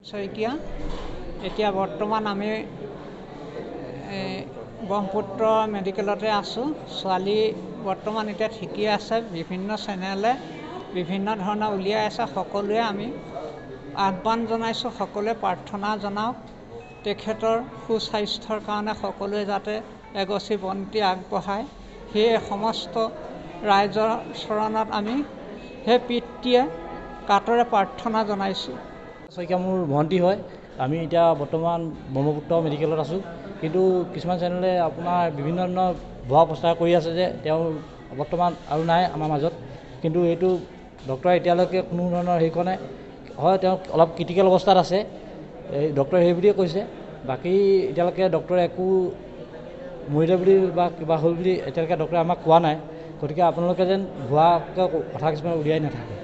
শইকীয়া। এতিয়া বৰ্তমান আমি ব্ৰহ্মপুত্ৰ মেডিকেলতে আছোঁ। ছোৱালী বৰ্তমান এতিয়া ঠিকেই আছে। বিভিন্ন চেনেলে বিভিন্ন ধৰণৰ উলিয়াই আছে। সকলোৱে আমি আহ্বান জনাইছোঁ, সকলোৱে প্ৰাৰ্থনা জনাওক, তেখেতৰ সুস্বাস্থ্যৰ কাৰণে সকলোৱে যাতে এগছি বন্তি আগবঢ়ায়। সেয়ে সমস্ত ৰাইজৰ চৰণত আমি সেই পিতৃয়ে কাতৰে প্ৰাৰ্থনা জনাইছোঁ। শইকীয়া মোৰ ভণ্টি হয়। আমি এতিয়া বৰ্তমান ব্ৰহ্মপুত্ৰ মেডিকেলত আছোঁ। কিন্তু কিছুমান চেনেলে আপোনাৰ বিভিন্ন ধৰণৰ ভুৱা প্ৰচাৰ কৰি আছে যে তেওঁ বৰ্তমান আৰু নাই আমাৰ মাজত। কিন্তু এইটো ডক্টৰে এতিয়ালৈকে কোনো ধৰণৰ হেৰি কৰা নাই। হয়, তেওঁ অলপ ক্ৰিটিকেল অৱস্থাত আছে, এই ডক্টৰে সেই বুলিয়ে কৈছে। বাকী এতিয়ালৈকে ডক্টৰে একো মৰিলে বুলি বা কিবা হ'ল বুলি এতিয়ালৈকে ডক্টৰে আমাক কোৱা নাই। গতিকে আপোনালোকে যেন ভুৱাকৈ কথা কিছুমান উলিয়াই নাথাকে।